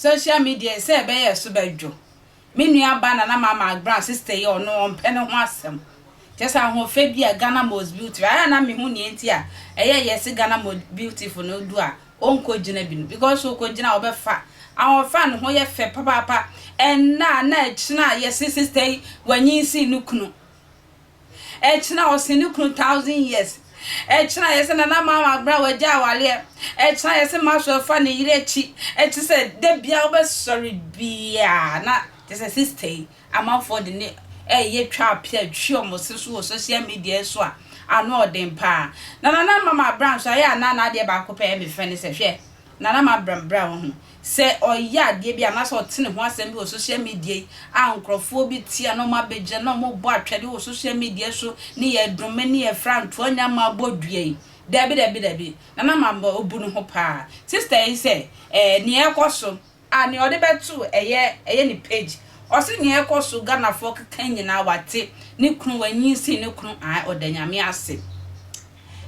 Social media yi sɛ ɛbɛyɛ ɛso bɛdwo. Me nua ba Nana Mama Agbran sister yi ɔno ɔmpɛ ne ho asɛm. Kyerɛ sɛ ahoɔfɛ bi a Ghana most beautiful ayɛ a na mehu nea nti a ɛyɛ yɛse Ghana most beautiful no du a ɔnkɔ gyina bi no because ɔkɔ gyina a ɔbɛfa ahoɔfɛ a ne ho yɛ fɛ papaapa ɛnnɛ a na ɛkyena a yɛse sister yi wanyinsen ne kunu. Ɛkyena ɔsen ne kunu thousand years. Ɛkyena yɛsɛ Nana Mama bra wagya awareɛ. Ɛkyena yɛsɛ Maxwell fa ne yere akyi. Ɛte sɛ da biara wobɛsɔre biara na kyerɛ sɛ sister yi amanfoɔ de ne ɛyɛ twa apea twi wɔn se so wɔ social media yi so a ano ɔden paa. Na Nana Mama bra nso ayɛ a na n'adeɛ baako pɛ ɛyɛ me fɛ ne sɛ hwɛ Nana ma bra bra wahu Sɛ ɔyɛ adeɛ bi anaasɛ ɔte ne ho asɛm bi wɔ social media yi a nkorɔfoɔ bi te a na wɔn abɛgyina na wɔn rebɔ atwɛdeɛ wɔ social media so ne yɛ dome ne yɛ fra ntoa nya ma abɔ dua yi dabi dabi dabi Nana Mamba ɔbu ne ho paa sister yi sɛ ɛɛ nea ɛkɔ so a nea ɔde bɛto ɛyɛ ɛyɛ ne page ɔse nea ɛkɔ so Ghanafoɔ keka nyinaa wate ne kunu wanyinsen ne kunu ae ɔda Nyame ase.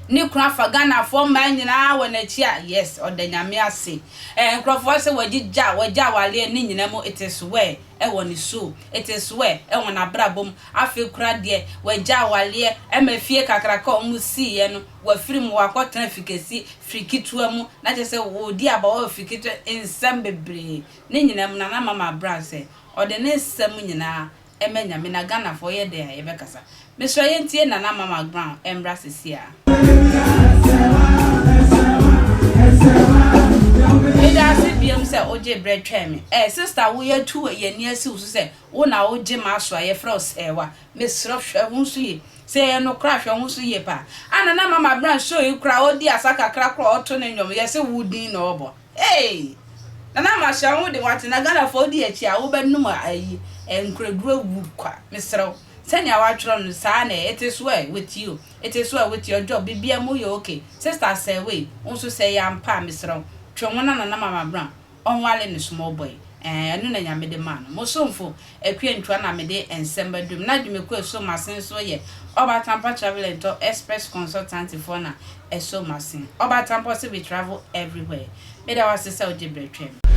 Ne kunu afa Ghanafoɔ mmaa nyinaa wɔ n'akyi a yes ɔda Nyame ase eh nkorɔfoɔ sɛ wagyigya wagya awareɛ ne nyina mu it is well ɛwɔ ne soul it is well ɛwɔ n'abrabɔ mu afei koraa deɛ wagya awareɛ ɛma fie kakraka a ɔmo siiɛ no wafiri mu wakɔ tena fikɛsi firi ketewa mu na kyerɛ sɛ ɔɔdi abawa wɔ fi ketewa nsɛm bebree ne nyina mu Nana Mama Brown sɛ ɔde ne nsɛm nyinaa Ɛmɛ Nyame na Ghana foɔ yɛ dɛn a yɛbɛkasa. Mesrɛ yɛntie Nana Mama Brown ɛmmra sesie ara. Medaase biom sɛ wogyee berɛ twɛn me. Eh sister wo yɛatu yɛn ani asi wo so sɛ wo na wogye m'aso a yɛfrɛ wo Sɛɛwa. Mesrɛ wo hwɛ wo ho so yie. Sɛ ɛyɛ nokorɛ a hwɛ wo ho so yie paa. Ah Nana Mama Brown show yi koraa ɔdi asa kakra koraa ɔto ne nnwom yɛse wo din na ɔbɔ. Hey! Nana ama hyɛ wo ho den wate na Ghana foɔ wodi akyi a wobɛnom ayi nkuraduro awu kwa mesrɛ wo sɛnea watwerɛ no saa na ɛyɛ it is well with you it is well with your job biribiara mu yɛ okay sister Sɛwei wo nso sɛ ɛyɛ ampa a mesrɛ wo twe wo na Nana Mama Brown ɔnwale ne small boy ɛɛ ɛno na Nyame de maa no mo somfo Akua Ntua na mede nsɛm bɛdom na dwumakuo a ɛsɔ m'asen nso yɛ Ɔbaatampa Travel and Tour Express Consultancy foɔ na ɛsɔ m'asen. Ɔbaatampa ɔse we travel everywhere. Meda wo ase sɛ wogye berɛ twɛn me.